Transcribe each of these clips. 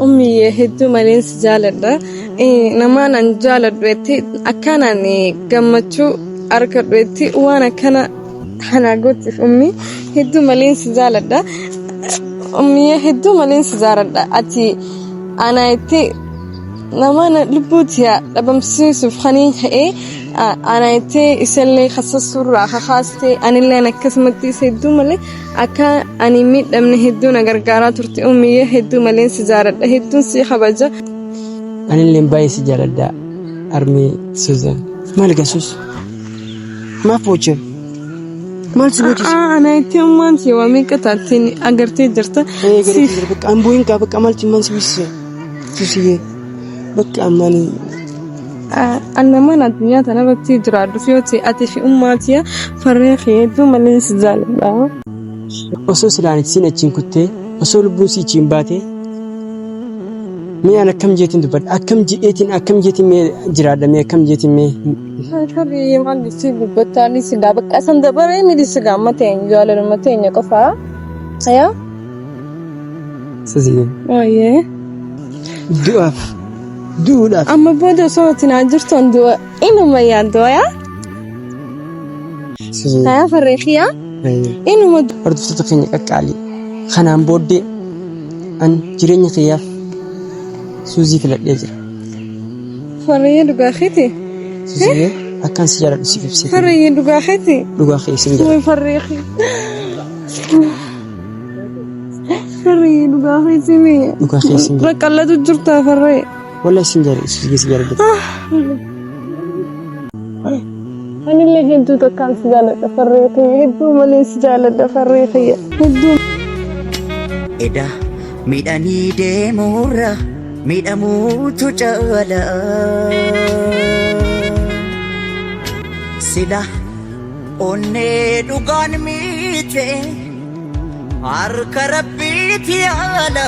Ummiyyee hedduu maleen si jaaladha. Namaan an jaaladhu jettee akkaan ani gammachuu argadhu jettee waan akkana kana gootiif ummi hedduu maleen si jaaladha. Ummiyyee hedduu maleen si jaaladha. Ati ana jettee namaan lubbuu tiya dhabamsiisuuf kaniin ka'ee ana jettee isallee kasassuurraa kakaastee anilleen akkasumatti isa hedduu malee Akka ani hin miidhamne hedduu na gargaaraa turte ummiyyee hedduu maleen si jaaladha hedduun si kabaja. Anilleen baay'ee si jaaladha armee Suuzan. Maal egaa Suus? Maaf boochee? Maal si boochise? A'aa ana itti ummaan si waa meeqa taateen agartee jirta. Ee garee Siif jira bakka an boo'in kaa bakka maal cimmaan si boochise? Suusiyee bakka ammaan An namaan addunyaa tanarratti jiraadhuuf yoo ta'e ati fi ummaa tiya farree kee hedduu malee si jaaladha. Osoo silaan siin achiin kuttee osoo lubbuun sii achiin baatee mee an akkam jeetiin dubbadha akkam jeetiin akkam jeetiin mee jiraadha mee akkam jeetiin mee. Farree maal si dubbattaa ni sigaa bakka san dabaree miti sigaa amma teenya jaalaluma teenya qofaa. Yaa. Sasiyee. Waayee. Du'aaf Du'uudhaaf. Amma booda osoo ati naa jirtu an du'a inuma yaaddu yaa. Haa farree kiyaa inuma. Hordoftoota keenya qaqqaalii kanaan booddee an jireenya kiyyaaf Suuzii filadhee jira. Farree dhugaa keeti. Suuzii akkaan si jaaladhu siif ibsite. Farree dhugaa keeti. Dhugaa kee sin jaaladha. Farree kee. Farree dhugaa keetii mee. Dhugaa kee sin jaaladha. Raqqallatu jirtaa farree. Wallahi sin jaaladha Suuzii si jaaladha. Anillee hedduu takkaan si jaaladha farree kiyya hedduu malee si jaaladha farree kiyya hedduu. Eda miidhanii deemuurra miidhamuutu caala. Sila onnee dhugaan miite harka rabbiiti yaala.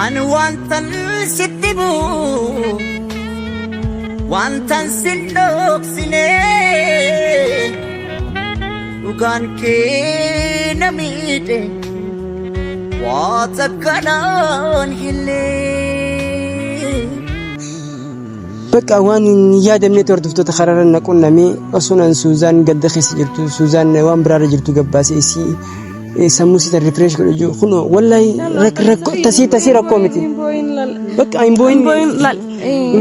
An wantan sitti bu'u wantan sin dhoksine dhugaan kee na miidhe waa takka naan hillee. Bakka waan hin yaadamnetu hordoftoota karaarra na qunname osoo nan Suuzaan gadda keessa jirtu Suuzaan waan biraarra jirtu gabbaasee isii sammuu isii tan refresh godhu jiru kunoo wallahi rakkoo tasii tasii rakkoo miti. Bakka hin boo'in hin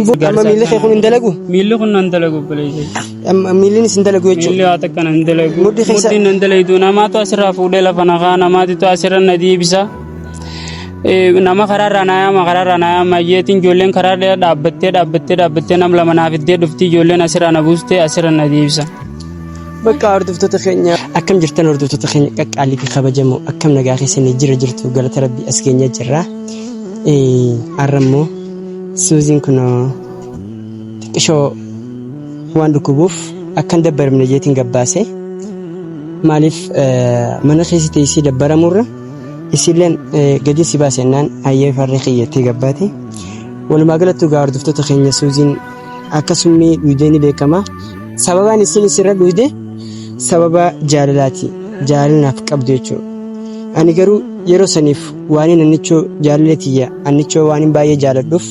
boo'in amma miilli kee kun hin dalagu Miilli kun nan dalagu obboleessa. amma miillinis hin dalagu jechuudha. Miilli waa takka nan dalagu. Mudhii keessa- Mudhiin nan dalaydu namaatu asirraa fuudhee lafa naqaa namaatitu asirra na deebisa. Nama karaarraa naa yaama karaarraa naa yaama jeetiin ijoolleen karaa dhaabbattee dhaabbattee dhaabbattee nam lama naa fiddee dhufti ijoolleen asirraa na buustee asirra na deebisa. Bakka hordoftoota keenya akkam jirtan hordoftoota keenya qaqqaalii fi kabajamoo akkam nagaa keessanii jira jirtu galata rabbii as keenya jirra. Har'a immoo Suuziin kun xiqqishoo waan dhukkubuuf akkan dabbaramne jeetiin gabbaase maaliif mana keessa teessee dabbaramurra Isiilleen gadin si baase jennaan hayyee farree kiyya jettee gabbaate. Walumaa galattuu gaa hordoftoota keenya Suuziin akka summii dhuydee ni beekama. Sababaan isiin isirra dhuyde sababa jaalalaati. Jaalala naaf qabdu jechuudha. Ani garuu yeroo saniif waaniin annichoo jaalala tiyya annichoo waaniin baay'ee jaaladhuuf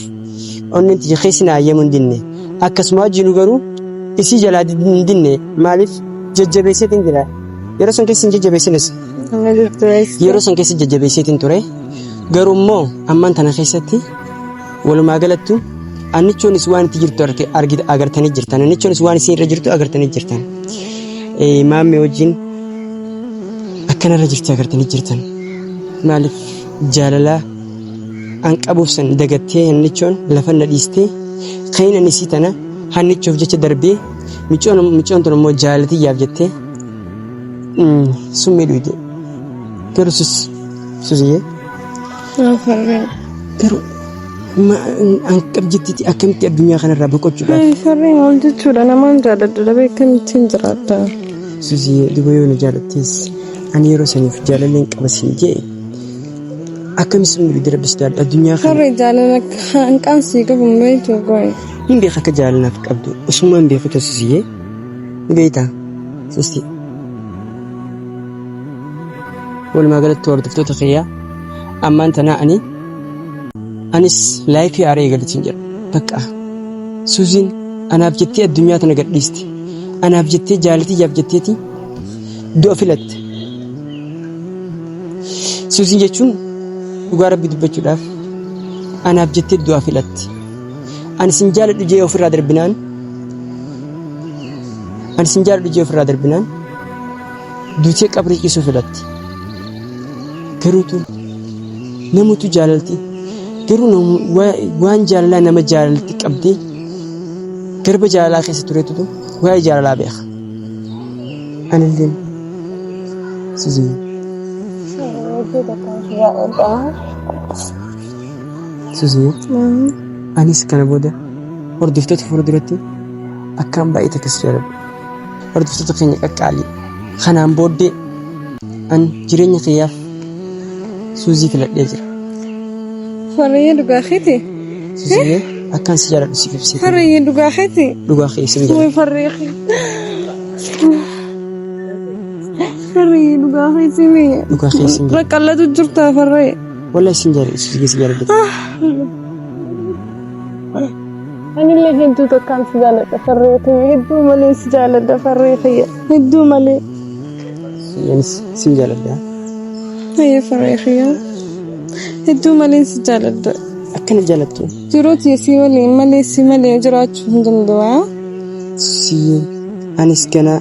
onneen tiyya keessi na hayyamuu hin dinne. Akkasuma wajjinu garuu isii jalaa hin dinne maaliif jajjabeesseetiin jira. Yeroo san keessa hin jajjabeessines. Yeroo san keessa jajjabeesseetiin ture. Garuu immoo ammaan tana keessatti walumaa galattu annichoonis waan itti jirtu agartanii jirtan. Annichoonis waan isin irra jirtu agartanii jirtan. Maammee wajjin akkanarra jirti agartanii jirtan. Maaliif jaalala an qabuuf san dagattee annichoon lafa na dhiistee kan ani isii tana hannichoof jecha darbee micoon tun immoo jaalatiyyaaf jettee Summii dhuyde. Garuu sus susiyyee. Farree. Garuu an qab jettiti akkamitti addunyaa kanarraa boqochuudhaaf. Farree maal jechuudha namaan jaaladhu dhabee akkamittiin jiraadha. Susiyyee duba yoo na jaalattees ani yeroo saniif jaalalleen qaba siin jee akkami summii dhuyde rabbi sodaadhu addunyaa kana. Farree jaalala hanqaan sii qabu hin beektu goe. Hin beeka akka jaalalaaf qabdu osumaan beeku ta susiyyee ni beektaa. Sisti. Walumaa galatti hordoftoota kiyyaa ammaan tanaa ani anis laayifii haaraa eegaluutiin jira. Bakka Suuziin anaaf jettee addunyaa tana gadhiiste. Anaaf jettee jaalatiyyaaf jetteeti du'a filatte. Suuziin jechuun dhugaa rabbi dubbachuudhaaf anaaf jettee du'a filatte. Ani sin jaaladhu jee ofirraa darbinaan ani sin jaaladhu jee ofirraa darbinaan duutee qabrii ciisuu filatte. Garuutu namutu jaalalti garuu waan jaalalaa nama jaalalti qabdee garba jaalalaa keessa turetutu waa'ee jaalalaa beeka. Anilleen Suzii Suzii anis kana booda hordoftoota fuula duratti akkaan baay'ee takka si jaaladha. Hordoftoota keenya qaqqaalii kanaan booddee an jireenya kiyyaaf Suuzii filadhee jira. Farriyyee dhugaa keeti. Suuziyyee akkaan si jaaladhu siif ibsee. Farriyyee dhugaa keeti. Dhugaa kee sin Way jaaladha. farree kee. Farriyyee dhugaa keeti mee. Dhugaa kee sin jaaladha. Raqqallatu jirta farree. Wallahi sin jaaladha Suuziyyee si jaaladha. Anillee hedduu takkaan si jaaladha farree kiyya. Hedduu malee si jaaladha farree kiyya. Hedduu malee. Anis sin jaaladha. Hayyee farree kiyya. Hedduu malee si jaaladha. Akkana jaalattu. Jiruu tiyya si waliin malee si malee jiraachuu hin danda'u. Suuziyyee anis ganaa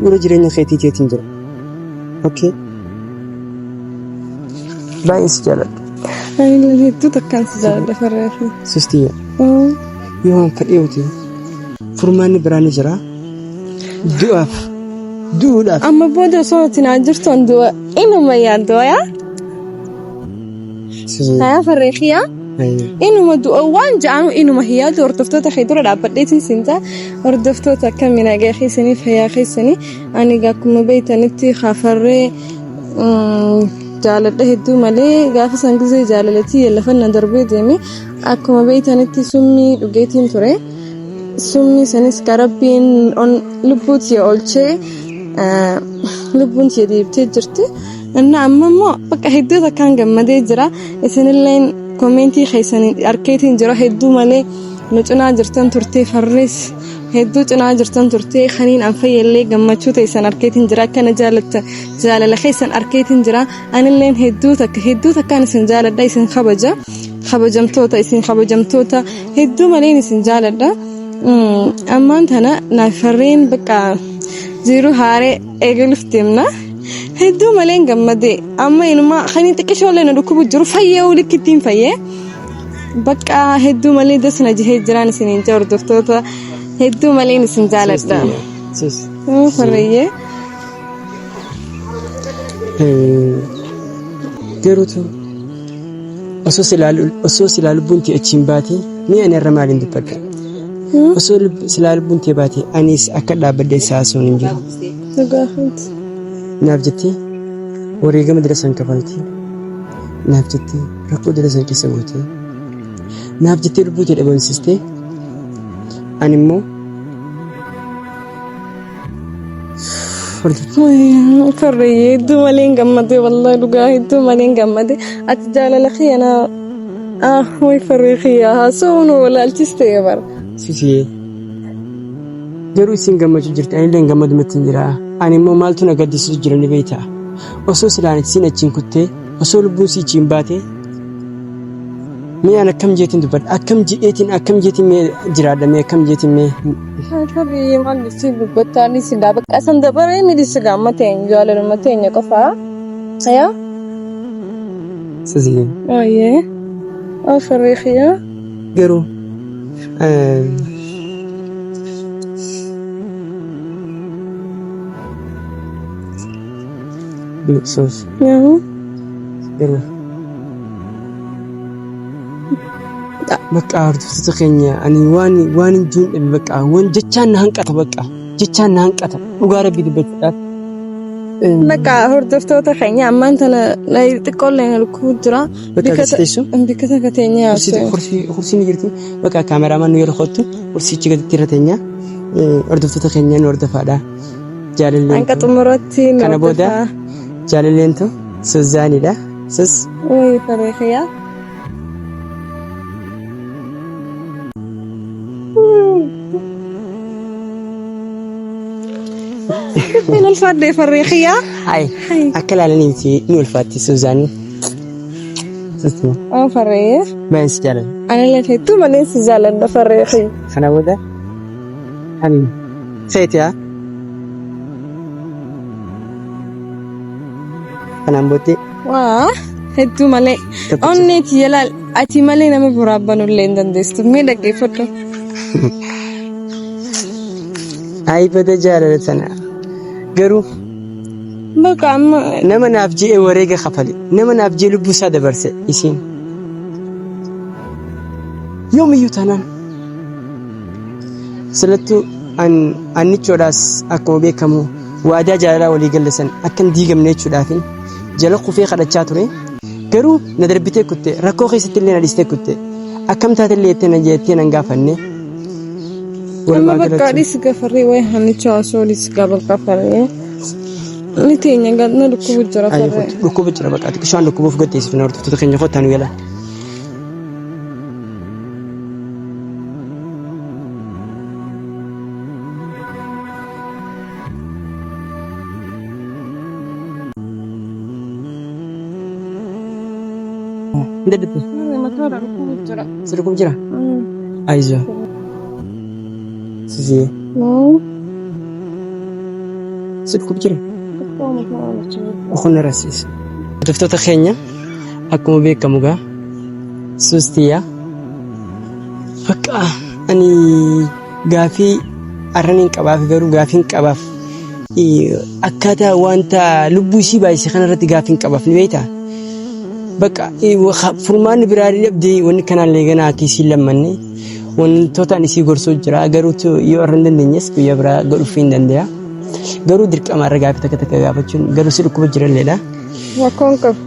bu'uura jireenya keetiitiin jira. Okay. Baay'een si jaaladha. Anillee hedduu takkaan si jaaladha farree kiyya. Sistiyya yoo waan fedhee furmaanni biraa ni jira. Du'aaf du'uudhaaf Amma booda osoo ati naa jirtu an du'a inuma yaaddu yaa. Haa farree kiyyaa. Inuma du'a waan ja'anu inuma hin yaadu hordoftoota kee dura dhaabbadheetiin siin ta'a. Hordoftoota akkamii nagaa keessanii fayyaa keessanii ani egaa akkuma beektanitti hafarree jaaladha hedduu malee gaafa san gisee jaalalatii lafa na darbee deeme akkuma beektanitti summii dhugeetiin ture. Summii sanis ka rabbiin lubbuu tiyya oolchee lubbuun tiyya deebitee jirti. Inni amma immoo bakka hedduu takkaan gammadee jira. Isinilleen koomeentii keessan arkeetiin jira hedduu malee nu cinaa jirtan turtee farrees hedduu cinaa jirtan turtee kaniin an fayyallee gammachuu teessan arkeetiin jira akkana jaalatta jaalala keessan arkeetiin jira. Anilleen hedduu takka hedduu takkaan isin jaaladha isin kabaja kabajamtoota isin kabajamtoota hedduu maleen isin jaaladha. Ammaan tana naaf farreen bakka jiru haaree eegaluuf deemna. Hedduu maleen gammadee amma inumaa kan xiqqishoollee na dhukkubu jiru fayyee likkittiin fayyee. Bakka hedduu malee das na jihee jiraan isiniin jaa hordoftoota hedduu maleen isin jaaladha. Sis. Farreeyyee. Garuutu osoo silaa lubbuun tee achiin baate mee ani irra maaliin dubbadha? Osoo silaa lubbuun tee baate anis akka dhaabbadhee saasuun hin jiru. Dhugaa keeti. Naaf jettee wareegama dira san kafaltee naaf jettee rakkoo dira san keessa buutee naaf jettee lubbuu tee dhabamsiistee ani immoo Farreeyyee hedduu malee hin gammadee wallahi dhugaa hedduu malee hin gammade ati jaalala kiyya na ah way farree kiyya haasa'uu nu walaalchiste bara. Susiyee. Garuu isin gammachuu jirti ani illee gammadumatti hin jira. Ani immoo maaltu na gaddisiisu jira ni beektaa. Osoo silaan isiin achiin kuttee osoo lubbuun si achiin baatee mee an akkam jeetiin dubbadha akkam jedheetiin akkam jeetiin mee jiraadha mee akkam jeetiin mee Farreeyyee maal jettee dubbattaa ni sigaa bakka san dabaree ni sigaa amma teenya jaalaluma teenya qofaa. Yaa Susiyee. Ayyee. Oh farree kiyya. Garuu sos Yaa. garuu bakka hordoftoota keenya ani waan waan hin jiruun dhabe bakka waan jechaan na hanqata bakka jechaan na hanqata dhugaa rabbii dubbachuudhaaf. Bakka hordoftoota keenya ammaan tana xiqqoollee na lukkuu jira. Bakka gadi teessu? Bikka takka teenyee haasa'u. Kursiin ni jirti. Bakka kaameraamaan nu yeroo kottu kursichi gaditti irra teenya. Hordoftoota keenya nu hordofaadha. Jaalallee. Hanga xumuraatti nu Kana booda hordofaa. Jaalalleen too Suuzaanidha. Sus. Wayii farree kiyyaa. Hin ulfaadde farree kiyyaa. Ay, akka ilaalanii miti ni ulfaatti Suuzaaniin. Suusti. Oo farree. Baay'een si jaaladha. Anillee hedduu malee si jaaladha farree kiyya. Kana booda ani feeti haa. Kanaan booddee Waa hedduu malee. Tokkicha. Onnee tiyya laal ati malee nama biraa banullee hin dandeessu. Mee dhaggeeffadhu. Ayi bada jaalala tana. Garuu Bakka amma nama naaf je'e wareega kafale nama naaf je'e lubbuu isaa dabarse isiin. Yoomiyyuu taanaan silattuu an annichoodhaas akkuma beekamu waadaa jaalalaa walii galle san akka hin diigamne jechuudhaafin jala kufee kadhachaa ture. Garuu na darbitee kutte rakkoo keessatti illee na dhiistee kutte akkam taate illee jettee na jettee nan gaafanne. Amma Walumaa bakka galatti dhis gafarree wayi hannicha osoo dhis gaba gafarree. Ni teenya na dhukkubu jira Ayi farree. dhukkuba jira bakka xiqqishaan dhukkubuuf gaddeessifna hordoftoota keenya kottaa nu yala. Hin dadhabde? Mataadha dhukkubu jira. Si dhukkubu jira? Ayizoo. Sisiyee. Si dhukkubu jira? Kun rasiisa. Hordoftoota keenya akkuma beekamu gaa suustiyyaa bakka ani gaafii arraniin qabaaf garuu gaafiin qabaaf akkaataa wanta lubbuu isii baay'ise kanarratti gaafiin qabaaf ni beektaa. Bakka furmaanni biraa ni dhabdee wanni kanaallee ganaa akka isiin lammanne wantoota ani isii gorsuu jira garuu yoo irra hin dandeenyes guyyaa biraa godhuuf hin danda'a. Garuu dirqama irra gaafii takka takka gaafachuun garuu si dhukkuba jiralleedha. Rakkoon qabu.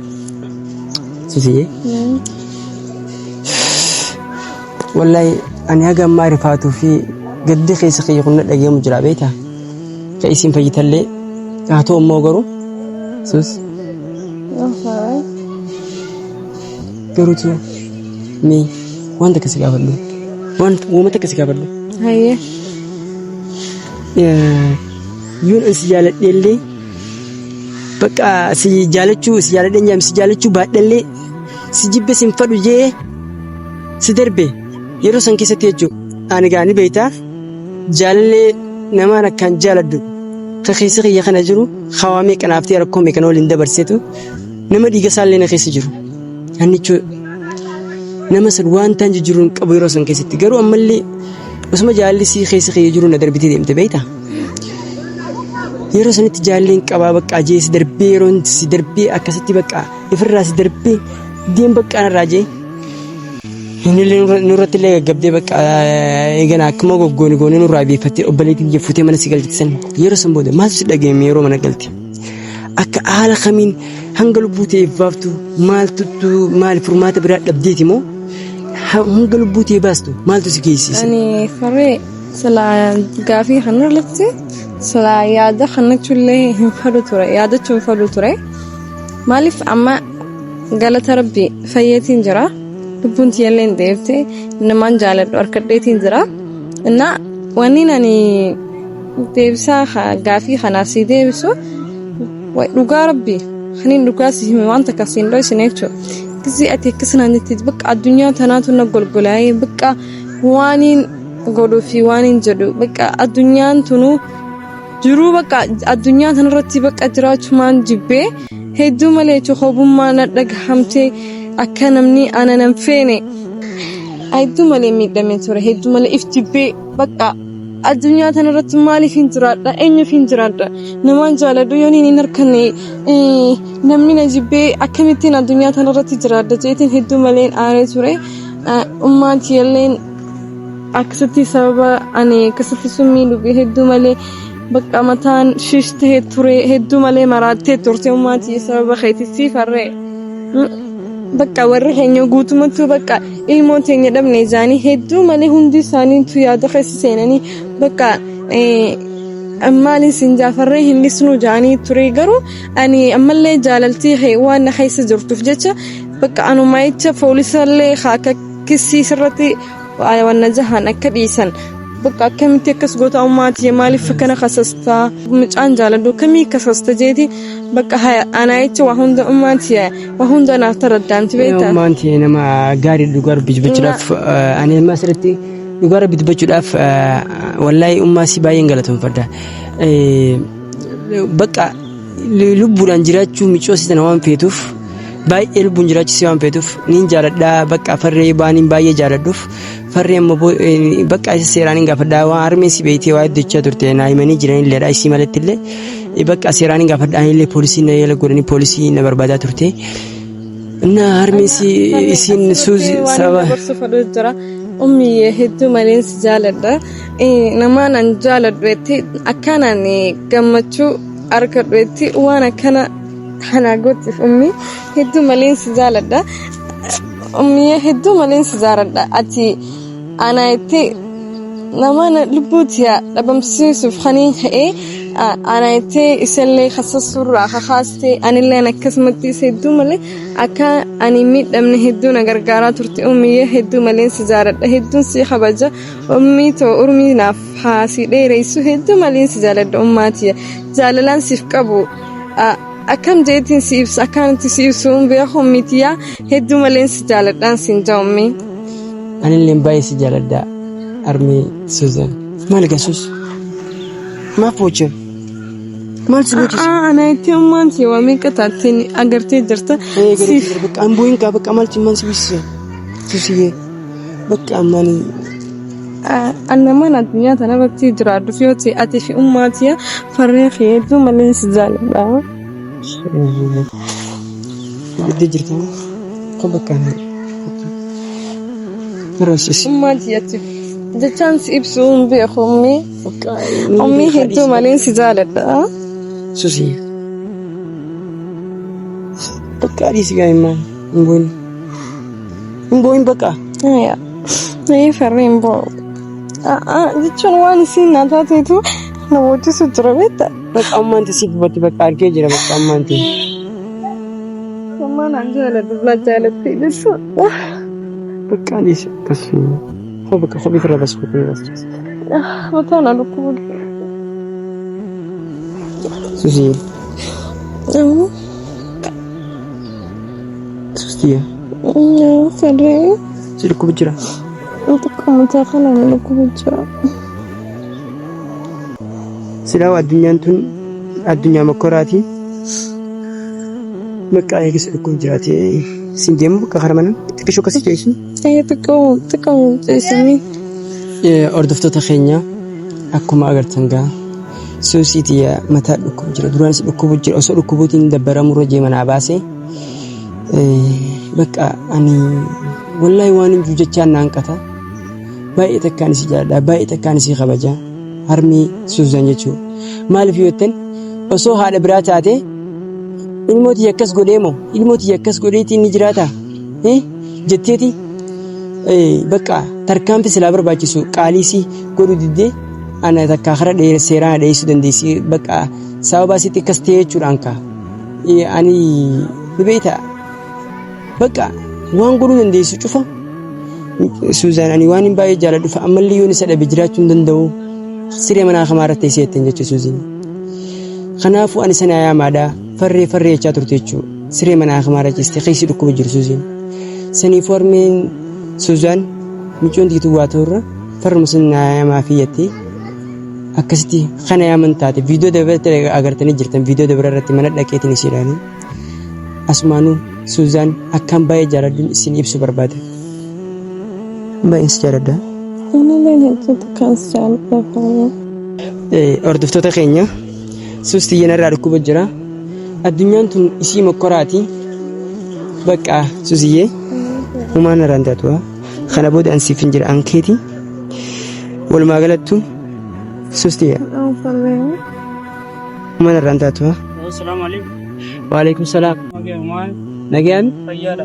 Susiyee. Wallahi ani haga ammaa rifaatuu fi gaddi keessa kiyya kun na dhagahamu jira beektaa. Ka isiin fayyitallee haa ta'u immoo garuu sus garuutu mee waan takka si gaafadhu. Waan uuma takka si gaafadhu. Hayyee. Yoon an si jaaladheellee bakka si jaalachuu si jaaladheen jaam si jaalachuu baadhellee si jibbe sin fadhu jee si darbe yeroo san keessatti jechuudha. Ani gaa ni beektaa jaalallee namaan akkaan jaaladhu ka keessa kiyya kana jiru hawaa meeqa naaftee rakkoo meeqa na waliin dabarseetu nama dhiiga isaallee na keessa jiru. Annichuu nama san waan taan jijjiiruu hin qabu yeroo san keessatti garuu ammallee osuma jaalli sii keessa kiyya jiru na darbitee deemte beektaa. Yeroo sanitti jaalleen qabaa baqqaa jee si darbee yeroon si darbee akkasitti baqqaa ifirraa si darbee deem baqqaa narraa jee. Innillee nurratti illee gaggabdee bakka eegana akkuma goggooni goonee nurraa beeffattee obboleettii biyya fuutee mana si galchite san yeroo san booda maaltu si dhaga'ame yeroo mana galte akka haala kamiin hanga lubbuu ta'eef baaftu maaltu maali furmaata biraa dhabdeeti moo hanga lubbuu ta'e baastu maaltu si geessise? Ani farree silaa gaafii kana irratti silaa yaada kanachullee hin fedhu ture yaadachuu hin fedhu ture maaliif amma Galata Rabbi fayyeetiin jira. Lubbuun tiyyallee hin deebite. Namaan jaaladhu harkadheetiin jira. Innaa wanni ani deebisaa gaafii kanaaf sii deebisu dhugaa Rabbi kaniin dhugaa si hime waan takka siin dhoysine jechuudha. Gizii ati akkas naan jette bakka addunyaa tanaatu na golgolaa'ee bakka waaniin godhuu fi waaniin jedhu bakka addunyaan tunuu jiruu bakka addunyaa tanarratti bakka jiraachumaan jibbee hedduu malee jechuun hobummaa na dhagahamtee akka namni ana nan feene hedduu malee miidhamee ture hedduu malee if jibbee bakka addunyaa tanarratti maaliif hin jiraadha eenyuuf hin jiraadha namaan jaaladhu yoon hin harkanne namni na jibbee akkamittiin addunyaa tanarratti jiraadha jeetiin hedduu maleen aaree ture ummaan tiyyalleen akkasitti sababa ani akkasitti summii dhuge hedduu malee bakka mataan shish ta'e ture hedduu malee maraattee turte ummaatii sababa keetii siif harree bakka warri keenya guutumattuu bakka ilmoo teenya dhabne isaanii hedduu malee hundi isaaniitu yaada keessa seenanii bakka Maaliin siin jaafarree hin dhisnuu jaanii ture garuu ani ammallee jaalaltii kee waan na keessa jirtuuf jecha bakka anumaayicha poolisallee akka kissii sirratti wanna jahan akka dhiisan bakka akkamitti akkas goota ummaati maaliif akkana kasastaa mucaan jaaladhu akkamii kasasta jeeti bakka anaayicha waa hunda ummaati waa hunda naaf taraddaamti beektaa. Ummaan tiyya nama gaarii dhugaa rabbi dubbachuudhaaf ani amma asirratti Dhugaa rabbi dubbachuudhaaf wallaahi ummaa si baay'een galatoomfadha. Bakka lubbuudhaan jiraachuu micoo si tana waan feetuuf baay'ee lubbuun jiraachuu si waan feetuuf niin jaaladha bakka farree baaniin baay'ee jaaladhuuf farree ammoo bakka isa seeraan hin gaafadha waan harmeen si beektee waa hedduu turte naa himanii jiranilleedha isii malatti illee bakka seeraan hin gaafadha anillee poolisii na yala godhanii poolisii na barbaadaa turte. Na harmeen si isiin suuzi sababa. Ummiyyee hedduu maleen si jaaladha. Namaan an jaaladhu jettee akkanaan gammachuu argadhu jettee waan akkana kanaa gootiif ummi hedduu maleen si jaaladha. Ummiyyee hedduu maleen si jaaladha. Ati ana jettee namaan lubbuu tiya dhabamsiisuuf kaniin ka'ee ana jettee isallee kasassuurraa kakaastee anilleen akkasumatti isa hedduu malee Akka ani hin miidhamne hedduu na gargaaraa turte ummiyyee hedduu maleen si jaaladha hedduun si kabaja ummii too urmii naaf haa si dheereysu hedduu maleen si jaaladha ummaa tiyya jaalalaan siif qabu akkam jeetiin si ibsa akkaanitti si ibsu hin beeku ummii tiyya hedduu maleen si jaaladhaan siin jaa ummii. Anilleen baay'ee si jaaladha armee Suuzan. Maal egaa Suus? Maaf boocha? Maal si gochise? Ana itti ummaan si waa meeqa taateen agartee jirta. Ee gara Siif jira bakka an boo'in kaa bakka maal maal si gochise? Susiyyee bakka ammaan Annamaan addunyaa tana irratti jiraadhuuf yoo ta'e ati fi ummaa tiya farree kee hedduu malee si jaaladha. Gidduu jirta ko bakka Roosis. Ummaa tiyatti jechaan si ibsuu hin beeku ummii. Ummii hedduu maleen si jaaladha. Susi. Bakka adiis gaa immaan hin boo'in. Hin boo'in bakka. Yaa. Ee farree hin boo'u. Jechuun waan isiin naa taateetu na boochisu jira beektaa. Bakka ammaan siif hubatti bakka argee jira bakka ammaan ta'e. Ummaan an jaaladhu na jaalattee jechuun. Bakka adiis akkas. Koo bakka kophee irra bas kophee bas. Mataa na dhukkubu. Susi. Sustiya. Saree. Si dhukkubu jira. Xiqqoo mataa kana na dhukkubu jira. Silaa addunyaan tun addunyaa mokkoraati. Bakka eegis dhukkubu jiraate sin deemu bakka kara mana xiqqishoo akkasii jeessu. Ee xiqqoo xiqqoo ceesanii. Hordoftoota keenya akkuma agartan gaa suusii tiyya mataa dhukkubu jira duraanis dhukkubu jira osoo dhukkubuutiin dabbaramurra jee manaa baase bakka ani wallaahi waan hin jiru jechaan naan qata baay'ee takkaan isii jaaladha baay'ee takkaan isii kabaja harmee Suuzan jechuu maaliif yoo jettan osoo haadha biraa taate ilmoo tiyya akkas godhee moo ilmoo tiyya akkas godheetii inni jiraata jetteeti bakka tarkaanfi silaa barbaachisu qaaliisii godhuu diddee ana takkaa kara dheera seeraan dheessuu dandeessi bakka sababa sitti akkas ta'e jechuudhaan kaa ani ni beekta bakka waan godhuu dandeessu cufa Suuzaan ani waan hin baay'ee jaaladhuuf ammallee yoon isa dhabe jiraachuu hin danda'u siree manaa kamaa irratti teessee jetteen jechuudha Suuziin. Kanaafuu ani sana yaamaadha farree farree jechaa turte jechuudha. Siree manaa kamaa irra ciiste keessi dhukkuba jiru Suuziin. Saniifuu harmeen Suuzaan micoon tiituu waa ta'urra farruma sun naa yaamaa fi jettee akkasitti kana yaaman taate viidiyoo dabalatee agartanii jirtan viidiyoo dabara irratti mana dhaqeetiin isii ilaalee asumaanuu Suuzaan akkaan baay'ee jaaladhuun isin ibsu barbaade. Baay'een si jaaladha. Anilleen hedduu takkaan si jaaladha farree. Hordoftoota keenya suus tiyya narraa dhukkuba jira. Addunyaan tun isii mokkoraati. Bakka suusiyyee humaa narraan taatu. Kana booda an siif hin jira an keeti. Walumaa galattu suus tiyya humaa narraan taatu. Assalamu alaikum. Waalaikum salaam. Nagayaan Fayyaadha.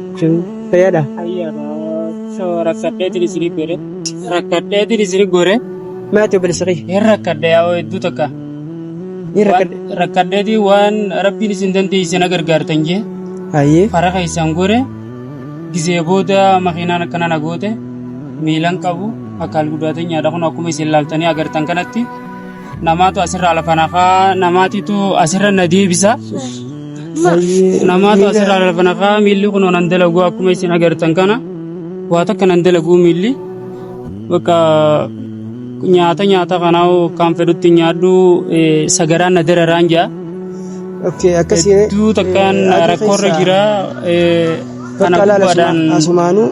fayyaadha. Fayyaadha. Rakkadheetiin isinii gore. Rakkadheetiin isinii gore. Maati obboleessa kee. Hin rakkadhe yaa hedduu takka. Ni rakkadhe. Rakkadheeti waan rabbiin isin dandeessise na gargaartan jee. Hayyee. Karaa keessan gore gizee booda makiinaan akkana na goote miilan qabu akkaal guddaatee nyaadha kun akkuma isin laaltanii agartan kanatti namaatu asirraa lafa nafaa namaatitu asirra na deebisa. Hayyee. Namaatu asirraa lafa nafaa miilli kun nan dalagu akkuma isin agartan kana waa takka nan dalagu miilli bakka nyaata nyaata kanaa kan fedhutti nyaadhu sagaraan na dararaan jaa. Okay, akkasii. Hedduu takkaan rakkoorra jira. Kana Bakka laala gubbaadhaan asumaanuu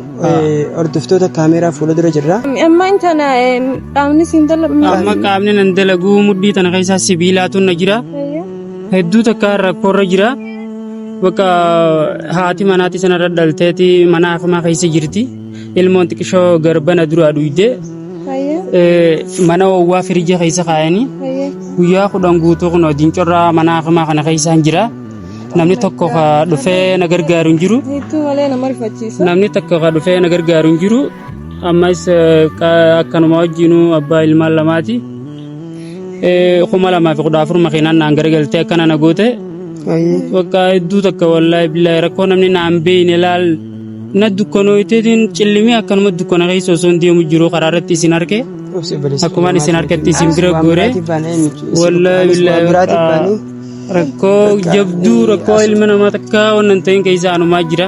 hordoftoota kaameeraa fuula dura jirra. Amma intana qaamni siin dalagu. Amma qaamni nan dalaguu mudhii tana keessaa sibiilaatu na jira. Hedduu takkaan rakkoorra jira. Bakka haati manaati sanarra dhalteeti mana hakimaa keessa jirti. Ilmoon xiqishoo garbana duraa dhuyde. Mana oowwaa firija keessa kaayanii guyyaa 10 guutuu kun dincorraa mana hakimaa kana keessaan jira. Namni tokko ka dhufee na gargaaru hin jiru. Hedduu malee nama rifachiisa. Namni tokko ka dhufee na gargaaru hin jiru. Ammas akkanuma wajjinuu abbaa ilmaan lamaati. 2014 makiinaan naan garagaltee akkana na goote. Bakka hedduu takka wallaahi billaahi rakkoo namni naan beeyne laal na dukkanooyteetiin cillimee akkanuma dukkana keessa osoo hin deemu jiru karaa irratti isin arke. Akkumaan isin harkatti isin bira gore. Wallaahi billaahi rakkoo jabduu rakkoo ilma namaa takka wannan hin ta'in keessa anumaa jira.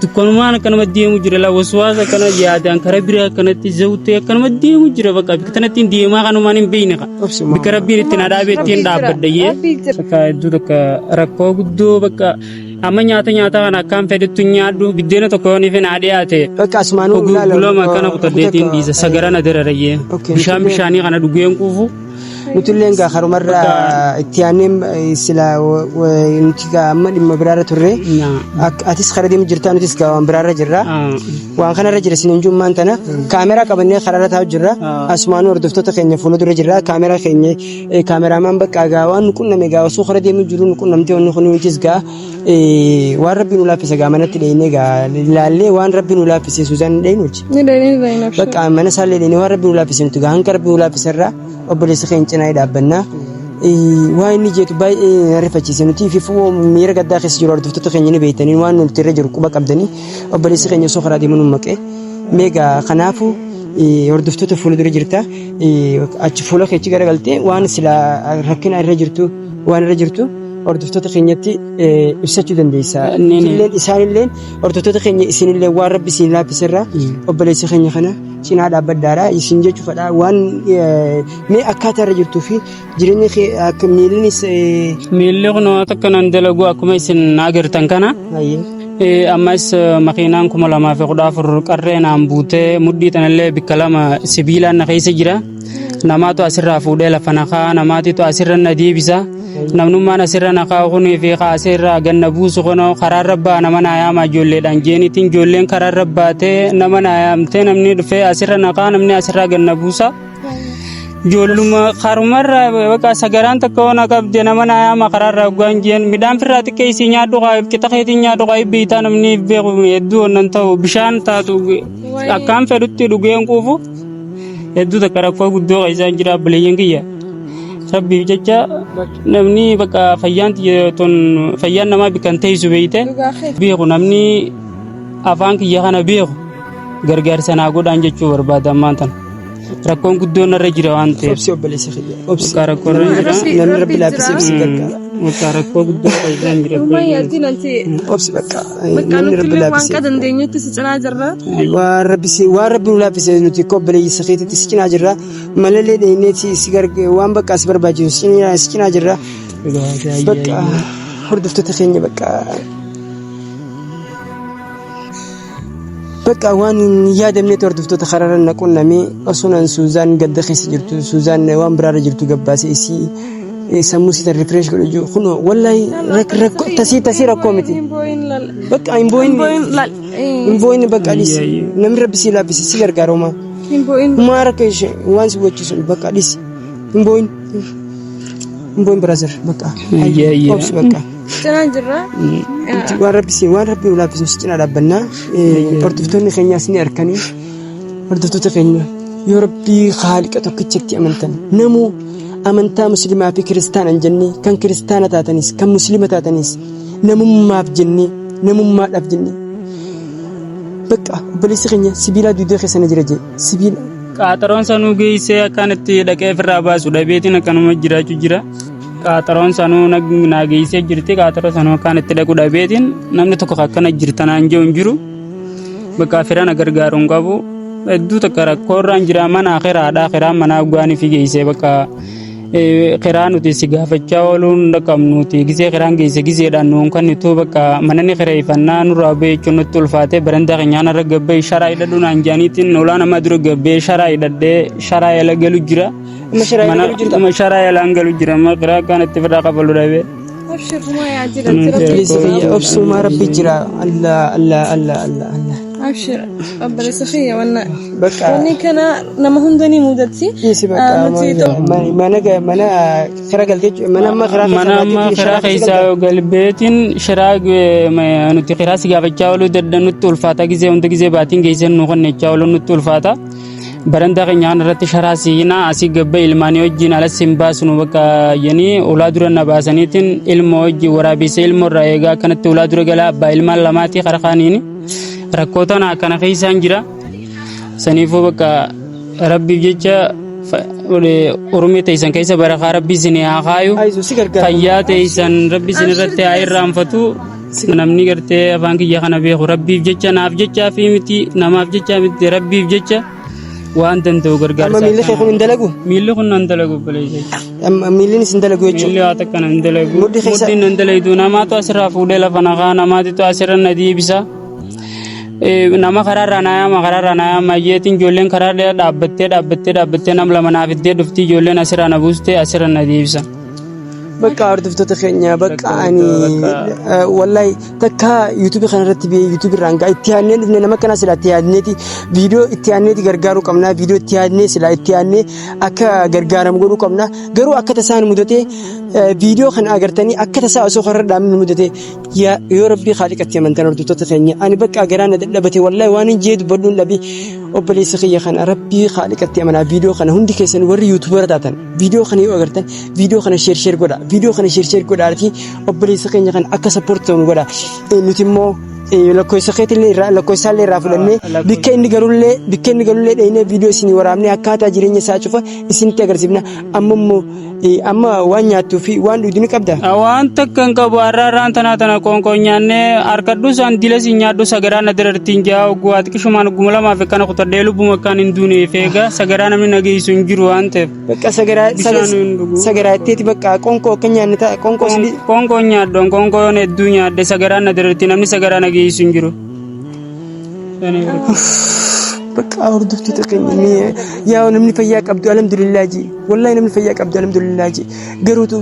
Dukkanumaan akkanuma deemu jira laa waswaasa akkana yaadaan karaa biraa akkanatti zawtee akkanuma deemu jira bakka bikka tanatti deemaa kanumaan hin beekne ka. Bikka rabbiin itti na dhaabee ittiin dhaabbadha yee. Bakka hedduu takka rakkoo guddoo bakka amma nyaata nyaata kana akkaan fedhettu nyaadhu biddeena tokko yoo niif naa dhiyaate. Bakka asumaanuu Oguu gulama akkana kutadheetiin dhiisa sagara na dararayyee. Bishaan bishaanii kana dhugeen quufu. Nuti illee egaa karumarra itti aanee sila nuti egaa amma dhimma biraarra turre. Atis kara deemu jirta nutis egaa waan biraarra jirra. Waan kanarra jira isin hin jummaan tana kaameraa qabannee karaarra taa'u jirra. Asumaanuu hordoftoota keenya fuula dura jirra. Kaameraa keenya kaameraamaan bakka egaa waan nu qunname egaa osoo kara deemu jiru nu qunnamtee wanni kun nutis egaa waan rabbi nu laaffise egaa manatti dheeyinee egaa ilaallee waan rabbi nu laaffise Suuzaan hin dheeyinu hojii. Ni dheeyina ni dheeyina. Bakka mana isaallee dheeyinee waan rabbi nu laaffise nuti egaa hanga rabbi nu laaffise irraa obboleessa keenya cinaa dhaabbanna. Waan inni jeetu baay'ee na rifachiise nuti fi miira gaddaa keessa jiru hordoftoota keenya ni beektanii waan nuti irra jiru quba qabdanii obboleessi keenya osoo karaa deemu nu maqee meegaa kanaafuu hordoftoota fuula dura jirta achi fuula keechi garagaltee waan sila rakkina irra jirtu waan irra jirtu hordoftoota keenyatti ibsachuu dandeessa. Illeen isaanilleen hordoftoota keenya isinillee waan rabbi isin laaffise irraa obboleessa keenya kana cinaa dhaabbadhaadha isin jechuu fedha waan mee akkaataa irra jirtuu fi jireenya kee akka miillinis Miilli kun waan takka nan dalagu akkuma isin agartan kana. Ammas makiinaan 2014 qarree naan buutee mudhii tanallee bikka lama sibiilaan na keessa jira. Namaatu asirraa fuudhee lafa na kaa'a namaatitu asirra na deebisa. Namnummaan asirra na kaa'u kunii fi ka asirraa ganna buusu kun karaarra ba'a nama naa yaama ijoolleedhaan jeenitiin ijoolleen karaarra baatee nama naa yaamtee namni dhufee asirra na kaa'a namni asirraa ganna buusa. Ijoolluma karumarraa bakka sagaraan takka ona qabde nama naa yaama karaarraa hoggaan jeen midhaan firraa xiqqeessii nyaadhu kaa qixa keetiin nyaadhu kaa beektaa namni beeku hedduu onnan ta'u bishaan taatu akkaan fedhutti dhugeen quufu. Hedduu takka rakkoo guddoo keessaan jira obboleeyyan kiyya. Rabbiif jecha namni bakka fayyaan tiyya tun fayyaan namaa bikkan teessu beeyte beeku namni afaan kiyya kana beeku gargaarsa naa godhaan jechuu barbaada ammaan tana. Rakkoon guddoon narra jira waan ta'eef. Obsi obboleessa kiyya. Obsi. Bakka rakkoo irra jira. Namni rabbi laaffisee si gargaara. Bakka rakkoo guddoo keessaan jira. Uumaa yaaddiin anti Obsi bakka. bakka Namni nuti rabbi illee waan laaffisee. dandeenyutti si cinaa jirra. Waan rabbi si waan rabbi nu laaffise nuti akka obboleessa keetitti si cinaa jirra. Malallee dheennee si si garga waan bakka as barbaachisu si cinaa si cinaa jirra. Bakka hordoftoota keenya bakka Bakka waan hin yaadamnetu hordoftoota karaarra na qunname osoo nan Suuzaan gadda keessa jirtu Suuzaan waan biraarra jirtu gabbaase isii sammuu isii tan refresh godhu jiru kunoo wallahi rakkoo tasii tasii rakkoo miti. Bakka hin boo'in hin boo'in bakka dhisi namni rabbi si laaffise si gargaara homaa homaa rakkoo ishee waan si bochisu bakka dhisi hin boo'in hin boo'in brother bakka obsi bakka. Cinaa jirra. Waan rabbi si waan rabbi nu laaffisu si cinaa dhaabbannaa. Hordoftoonni keenyaas ni arkanii. Hordoftoota keenya yoo rabbii haaliqa tokkichatti amantan namuu Amantaa muslimaa fi kiristaana hin jennee kan kiristaana taatanis kan muslima taatanis namummaaf jennee namummaadhaaf jennee bakka obboleessi keenya sibiilaa duudee keessa na jira jee sibiila. Qaaxaroon sanuu geessee akkaan itti dhaqee ofirraa baasu dhabeetiin akkanuma jiraachuu jira. Qaaxaroon sanuu naa geessee jirti. Qaaxaroo sanuu akkaan itti dhaqu dhabeetiin namni tokko akkana jirta naan jedhu hin jiru. Bakka fira na gargaaru hin qabu. Hedduu takka rakkoo irraan jira mana kiraadha. Kiraan manaa dhugaanii fi geessee bakka kiraa nuti si gaafachaa ooluun dhaqqabnuti. Gisee kiraan geesse giseedhaan nuun kennitu bakka manani kireeffannaa nurraa ba'e jechuun nutti ulfaatee barandaa keenyaan irra gabbee sharaa hidhadhu naan jaaniitiin olaa namaa dura gabbee sharaa hidhadhee sharaa jala galu jira. Amma sharaa jala galu jirta? Mana sharaa jalaan galu jira. Amma kiraa akkaan itti firraa kafalu dhabee. Abshir humaa yaa jira jira. Obboleessa kiyya obsumaa rabbi jira Allah Allah Allah Allah Allah. Abshir obboleessa kiyya wanna. Bakka Wanni kana nama hunda ni mudatti. dhiisi bakka Nuti mana mana kira galtee mana amma kiraa keessa Mana amma baatee kiraa sharaa keessa keessaa galta. galbeetiin shiraa nuti kiraa si gaafachaa ooluu dadha nutti ulfaata gisee hunda gisee baatiin geessee nu kennechaa ooluu nutti ulfaata. Barandaa keenya kana irratti sharaa siinaa asii gabba ilmaanii wajjin alas hin baasnu bakka jedhanii ulaa dura na baasaniitiin ilmoo wajjin waraabessa ilmoo irraa eegaa akkanatti ulaa dura galaa abbaa ilmaan lamaatii karaa kaaniin rakkoo tana akkana keessaan jira. Saniifuu bakka rabbiif jecha urmii teessan keessa barakaa rabbi isin haa kaayu. Ayizu si gargaara. Fayyaa teessan rabbi isin irratti haa irraanfatu. Namni gartee afaan kiyya kana beeku rabbiif jecha naaf jechaa fi miti namaaf jechaa miti rabbiif jecha waan danda'u gargaarsa. Amma miilli kee kun hin dalagu? Miilli kun nan dalagu obboleessa. Amma miilliin hin dalagu jechuudha. Miilli waa takka nan dalagu. Mudhii keessa- Mudhiin nan dalaydu namaatu asirraa fuudhee lafa naqaa namaatitu asirra na deebisa. Nama karaarraa na yaama karaarraa na yaama jeetiin ijoolleen karaa dhaabbattee dhaabbattee dhaabbattee nam lama naaf iddee dhufti ijoolleen asirraa na buustee asirra na deebisa. Bakka hordoftoota keenya bakka ani wallahi takka yuutuubii kana irratti biyya yuutuubii irraan ga'a itti yaadnee dhufne nama akkanaa silaa itti yaadneeti viidiyoo itti yaadneeti gargaaruu qabna viidiyoo itti yaadnee silaa itti yaadnee akka gargaaramu godhuu qabna garuu akka tasaa nu mudatee viidiyoo kana agartanii akka tasaa osoo karra dhaabne nu mudatee yoo rabbii haaliqatti amantan hordoftoota keenya ani bakka garaa na dadhabate wallahi waan hin jee dubbadhuun dhabi obboleessa kiyya kana rabbii haaliqatti amanaa viidiyoo kana hundi keessan warri yuutuubara taatan viidiyoo kana yoo agartan viidiyoo kana sheer sheer godha viidiyoo kana sheer sheer godhaatii obboleessa keenya kana akka sappoorti ta'u nu godha nuti immoo lakkoofsa keetillee irraa lakkoofsaallee irraa fudhannee bikka inni garullee bikka inni garullee dheenee viidiyoo isinii waraabnee akkaataa jireenya isaa cufa isinitti agarsiifna amma immoo amma waan nyaattuu fi waan dhugdu ni qabda. Waan takka hin qabu har'a har'aan tanaa tana qoonqoo nyaannee harkadhu isaan dilas hin nyaadhu sagaraa na darartiin jaa ogguu ati qishumaan ogguma lamaaf akkana kutadhee lubbuma akkaan hin duuneef eega sagaraa namni na geessu hin jiru waan ta'eef. Bakka sagaraa Bishaan hin dhugu. sagaraa itteeti bakka qoonqoo akka nyaanne ta'a qoonqoo sidii. Qoonqoo nyaadhu qoonqoo yoon hedduu nyaadhe sagaraa na dararti namni sagaraa na geessu hin jiru. Bakka hordoftoota keenya mee yaa namni fayyaa qabdu alhamdulillah ji wallahi namni fayyaa qabdu alhamdulillah ji garuutu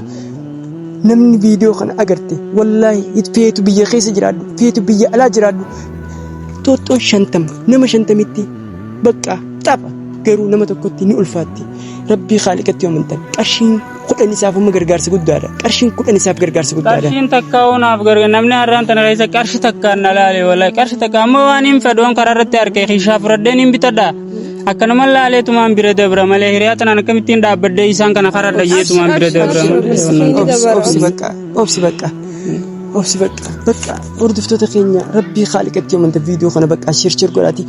namni viidiyoo kana agarte wallahi feetu biyya keessa jiraadhu feetu biyya alaa jiraadhu xooxxoo 50 nama 50tti bakka tapha garuu nama tokkotti ni ulfaatti rabbii haaliqatti yoo amantan qarshiin 10 isaaf amma gargaarsa guddaadha qarshiin 10 isaaf gargaarsa guddaadha. Qarshiin takka naaf gargaara namni har'aan tana keessa qarshi takkaan na laale wallahi qarshi takka amma waan hin fedhoon karaa irratti harkee kiishaa fudhadheen hin bitadha. Akkanuma laaleetumaan bira dabra malee hiriyaa tanaan akkamittiin dhaabbadhee isaan kana karadha jeetumaan bira dabra malee. Obsi bakka obsi bakka obsi bakka bakka hordoftoota keenya rabbii haaliqatti yoo amanta viidiyoo kana bakka shir shir godhaati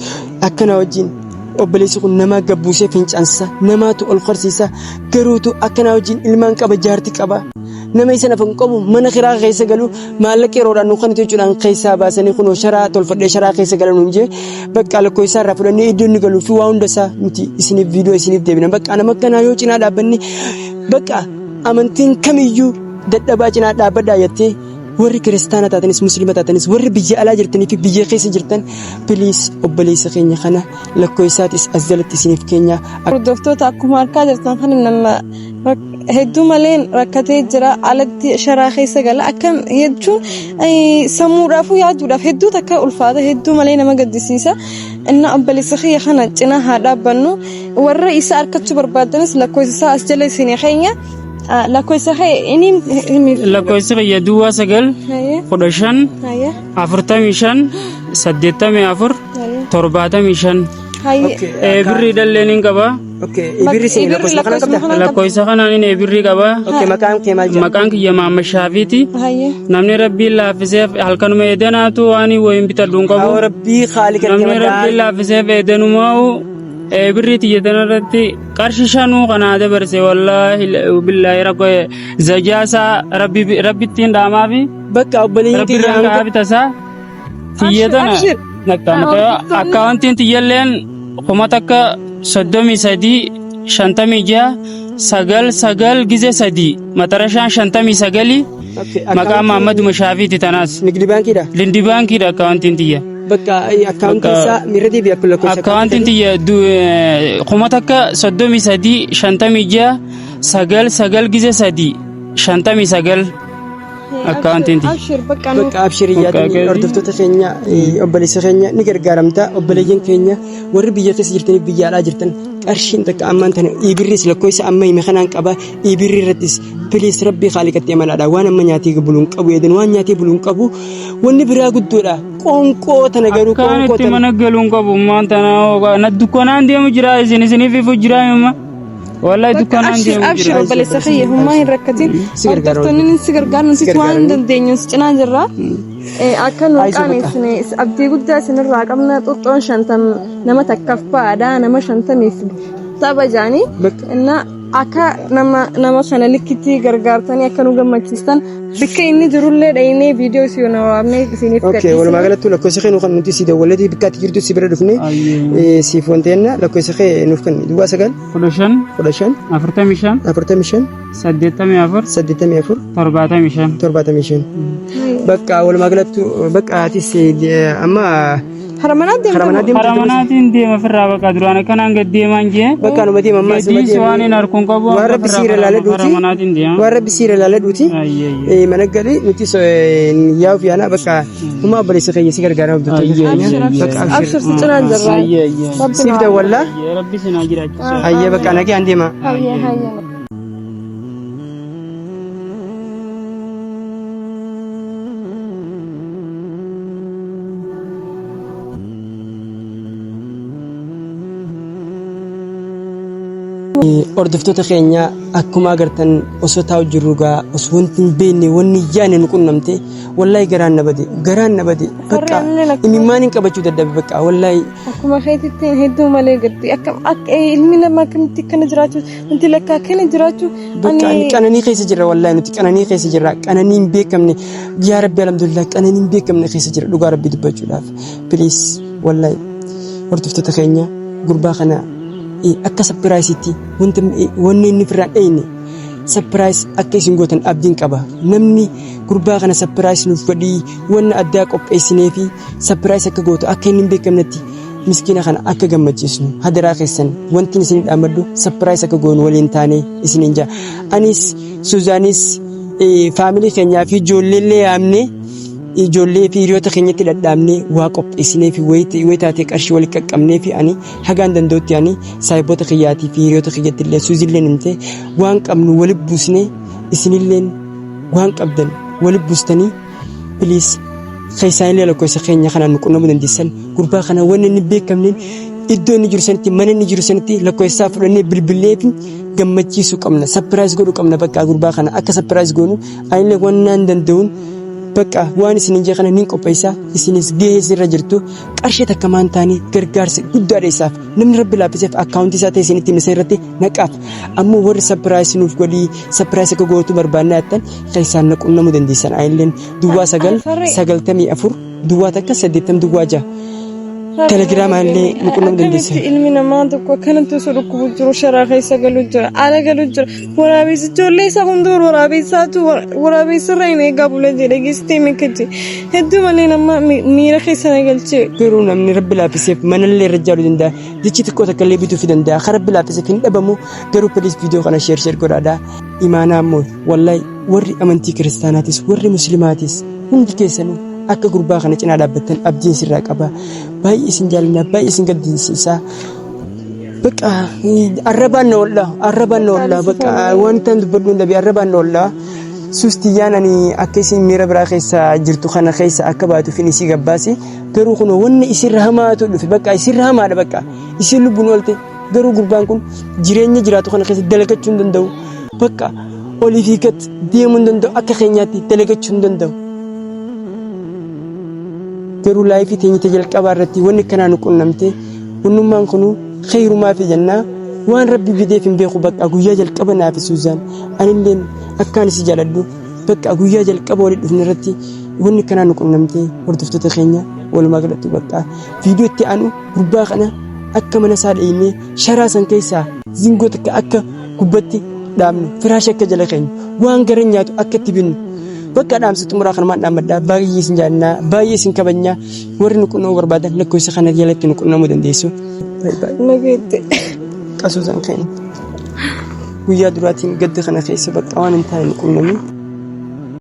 akkana wajjin obboleessi kun namaa gabbuusee fincaansa namaatu ol korsiisa garuutu akkanaa wajjin ilmaan qaba jaarti qaba nama isa nafa hin qabu mana kiraa keessa galu maallaqa yeroodhaan nu kanatu jechuudhaan keessaa baasanii kunoo sharaa tolfadhee sharaa keessa galan nuun jee bakka lakkoo isaa irraa fudhannee iddoo inni galuu fi waa hunda isaa nuti isiniif viidiyoo isiniif deebina bakka nama akkanaa yoo cinaa dhaabbanne bakka amantiin kamiyyuu dadhabaa cinaa dhaabbadhaa jettee warri kiristaana taatanis muslima taatanis warri biyya alaa jirtanii fi biyya keessa jirtan piliis obboleessa keenya kana lakkoo isaatis as jalatti isiniif keenya. Hordoftoota akkuma argaa jirtan kana nama hedduu malee rakkatee jira alatti sharaa keessa gala akkam jechuun sammuudhaafuu yaaduudhaaf hedduu takka ulfaata hedduu malee nama gaddisiisa. Inna obboleessa kiyya kana cinaa haa dhaabbannu warra isa arkachuu barbaadanis lakkoofsa isaa as jala isinii keenya. Lakkoofsa kee inni himi. Lakkoofsi kiyya duwwaa 9 15 45 84 75. Birrii dhalleen hin qaba. Okay, ibirri isin lakkoofsa kana qabda? Lakkoofsa kanaan inni birrii qaba. Okay, maqaan kee maal jedhama? Maqaan kiyya Maamma Shaafiiti. Hayyee. Namni rabbiin laaffiseef halkanuma eedanaatu waan wayiin bitadhu hin qabu. Haa rabbii haali kan Namni rabbiin laaffiseef eedanumaa'u birrii tiyya tanarratti qarshii shanuu kanaa dabarse wallaahi billaahi rakkoo zajaasaa rabbittiin dhaamaafi Bakka obboleeyyan rabbi kiyya irraan hanga ka'aa bitasaa tiyya tana Abshir. akkaawwantiin tiyyalleen 1033 56 9 9 gize 3 matarashaan 59 Okay, maqaa Mahammadu Mashaafiiti tanaas Nigdi baankiidha. Lindi baankiidha akkaawwantiin tiyya. Bakka akkaawuntii isaa miirra deebi'a kun lakkoofsa Akkaawwantiin tiyya 1033 56 9 9 gize 3 59 akkaawwantiin tiyya. Abshir bakka nu Bakka abshirii Bakka yaadanii akkasii. hordoftoota keenya obboleessa keenya ni gargaaramta obboleeyyan keenya warri biyya keessa jirtaniif biyya alaa jirtan qarshiin takka ammaan tana ibirris lakkoofsa amma hime kanaan qaba ibirri irrattis piliis rabbii haaliqatti amanaadha waan amma nyaatee buluun qabu eedan waan nyaatee buluun qabu wanni biraa guddoodha qoonqoo tana garuu Akkaan qoonqoo itti tana mana galuun qabu maanta tana na dukkanaan deemu jira isin isiniif ifu jira hima wallahi dukkanaan Abshir deemu abshir jira. obboleessa kiyya hummaa hin rakkatin. Si gargaara Hordoftoonni si gargaaru Si nuti waan gargaarani. dandeenyu si cinaa jirra. Akka nu Ayisoo bakka. qaaneessine abdii guddaa isinirraa qabna xuxxoon shantam nama takkaaf ba'aadha nama shantamiif tapha jaanii. Bakka. Inna akka nama nama kana likkitti gargaartanii akka nu gammachiistan bakka inni jirullee dhaynee viidiyoo isin waraabnee isiniif Okay, walumaa galatti lakkoofsa kee nu kan nuti si dawwalleeti bakka ati jirtu si bira dhufne Ayyee. siif wanteenna lakkoofsa kee nuuf kenni duwwaa 9 15 15 45 45 84 84 75. 75. Bakka walumaa galatti bakka atis amma Haramanaa karaa manaa deemta. deemtu Karaa manaatiin deema ofirraa baqa duraan akkanaan gad deemaan jee. bakka anuma deema ammaa suma Gadiis waan hin harkuun qabu waan rabbi siira ilaala karaa duuti manaatiin deema. waan rabbi siira ilaala duuti Ayyee ayyee. mana gali nuti yaa'uuf yaana bakka humaa obboleessa keenya si gargaara hordoftoota Ayyee keenya ayyee. bakka abshir Abshir si cinaa jirra. Ayyee ayyee. Rabbi siif naa- dawwallaa Ayyee rabbi sinaa jiraachisu. ayyee bakka nagee an deema. Hayyee hayyee. Hordoftoota keenya akkuma agartan osoo taa'u jirru gaa osoo wanti hin beekne wanni hin yaadne nu qunnamte wallahi garaan na bade garaan na bade bakka Harreen illee imimmaan hin qabachuu dadhabe bakka wallahi Akkuma keetitti hedduu malee gaddi akka akka ilmi namaa akkamitti akkana jiraachuu wanti lakka akkana jiraachuu bakka ani qananii keessa jirra wallahi nuti qananii keessa jirra qananii hin beekamne yaa rabbi alhamdulillah qananii hin beekamne keessa jirra dhugaa rabbi dubbachuudhaaf please wallahi hordoftoota keenya gurbaa kana akka sapiraayisitti wanta wanni inni ofirraa dheyne sapiraayis akka isin gootan abdiin qaba namni gurbaa kana sapiraayis nuuf godhii wanna addaa qopheessinee fi sapiraayis akka gootu akka inni hin beekamnetti miskiina kana akka gammachiisnu hadaraa keessan wanti isin dhaammadhu sapiraayis akka goonu waliin taane isiniin jaa anis Suzaanis faamilii keenyaa fi ijoolleellee yaamnee ijoollee fi hiriyoota keenyatti dhadhaabnee waa qopheessinee fi wayii taatee qarshii walitti qaqqabnee fi ani hagaan danda'utti ani saahiboota kiyyaatii fi hiriyoota kiyyatti illee Suuzilleen himtee waan qabnu walitti buusnee isinilleen waan qabdan walitti buustanii please keessaan illee lakkoofsa keenya kanaan nu qunnamuu dandeessan gurbaa kana wanni inni beekamneen iddoo inni jiru sanitti mana inni jiru sanitti lakkoofsa isaa fudhannee bilbilee fi gammachiisuu qabna sapiraayis godhuu qabna bakka gurbaa kana akka sapiraayis goonu anillee wannaan danda'uun bakka waan isin hin kana nin qopheessa isinis gahee isinirra jirtu qarshii takka maan taane gargaarsa guddaadha isaaf namni rabbi laaffiseef akkaawuntii isaa ta'e isinitti himisa irratti naqaaf ammoo warri sapiraayis nuuf godhii sapiraayis akka gootu barbaannaa jettan keessaan na qunnamuu dandeessan anilleen duwwaa 9 94 duwwaa takka 80 duwwaa 6 telegiraama illee nu qunnamuu dandeessan. Akkamitti ilmi namaa tokko akkanatti osoo dhukkubu jiru sharaa keessa galu jira ala galu jira waraabessi ijoollee isaa hunduu waraabessaatu waraabessarra hin eegaa bula jedhe geessitee meekkachi hedduu malee nama miira keessa na galchee. Garuu namni rabbi laaffiseef manallee irra ijaaruu danda'a. Dachii xiqqoo takka illee bituufii danda'a. Kan rabbi laaffiseef hin dhabamu. Garuu please viidiyoo kana share share godhaadha. Imaanaa immoo wallahi warri amantii kiristaanaatis warri muslimaatis hundi keessanuu akka gurbaa kana cinaa dhaabbattan abdiin sirraa qaba. Baay'ee isin jaallanna baay'ee isin gaddisiisa. Bakka arrabaan na ollaa arrabaan na ollaa bakka wanta dubbadhu hin dhabe arrabaan na ollaa. Suustiyyaan ani akka isin miira biraa keessa jirtu kana keessa akka baatuuf inni isii gabbaase garuu kun wanni isirra hamaatu dhufe bakka isirra hamaadha bakka isin lubbuun oolte. Garuu gurbaan kun jireenya jiraatu kana keessa dalagachuu hin danda'u. Bakka olii fi gad deemuu hin danda'u. Akka keenyaatti dalagachuu hin danda'u. Garuu laayifii teenya ta jalqabaa irratti wanni akkanaa nu qunnamte wannummaan kunuu kheyrumaa fi jennaa waan rabbi fideef hin beeku bakka guyyaa jalqaba naafi Suuzaan anilleen akkaan isi jaaladhu bakka guyyaa jalqaba walitti dhufne irratti wanni akkanaa nu qunnamte. Hordoftoota keenya, walumaa galatti bakka viidiyoo itti aanu gurbaa kana akka mana isaa dheeynee sharaa san keessaa zingoo takka akka gubbatti dhaabnu, firaasha akka jala keenyu, waan gara nyaatu akka itti binnu. Bakka dhaamsa xumuraa kanumaan dhaammadhaa. Baay'ee isin jaallannaa, baay'ee isin kabajnaa. Warri nu qunnamuu barbaadan lakkoofsa kana jalatti nu qunnamuu dandeessu. Baay'ee. Nageetti. Qasuusan keenya guyyaa duraatiin gadda kana keessa bakka waan hin taane nu qunname.